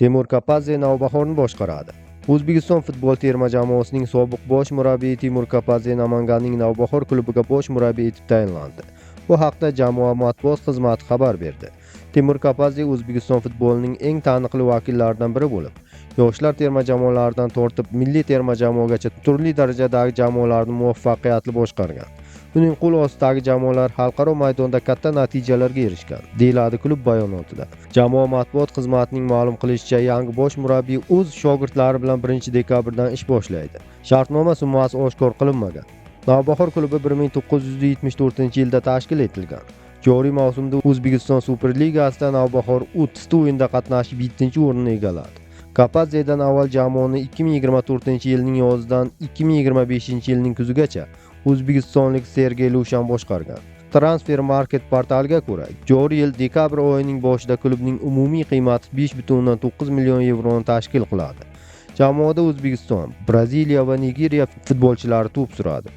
Temur Kapadze "Navbahor"ni boshqaradi. O'zbekiston futbol terma jamoasining sobiq bosh murabbiyi Timur Kapadze Namanganning "Navbahor" klubiga bosh murabbiy etib tayinlandi. Bu haqda jamoa matbuot xizmati xabar berdi. Timur Kapadze O'zbekiston futbolining eng taniqli vakillaridan biri bo'lib, yoshlar terma jamoalaridan tortib milliy terma jamoagacha turli darajadagi jamoalarni muvaffaqiyatli boshqargan. Uning qo'l ostidagi jamoalar xalqaro maydonda katta natijalarga erishgan, deyiladi klub bayonotida. Jamoa matbuot xizmatining ma'lum qilishicha, yangi bosh murabbiy o'z shogirdlari bilan 1-dekabrdan ish boshlaydi. Shartnoma summasi oshkor qilinmagan. "Navbahor" klubi 1974-yilda tashkil etilgan. Joriy mavsumda O'zbekiston Superligasida "Navbahor" 30 ta o'yinda qatnashib, 7-o'rinni egalladi. Kapadzedan avval jamoani 2024-yilning yozidan 2025-yilning kuzigacha o'zbekistonlik Sergey Lushan boshqargan. Transfer Market portaliga ko'ra, joriy yil dekabr oyining boshida klubning umumiy qiymati 5,9 million yevroni tashkil qiladi. Jamoada O'zbekiston, Braziliya va Nigeriya futbolchilari to'p suradi.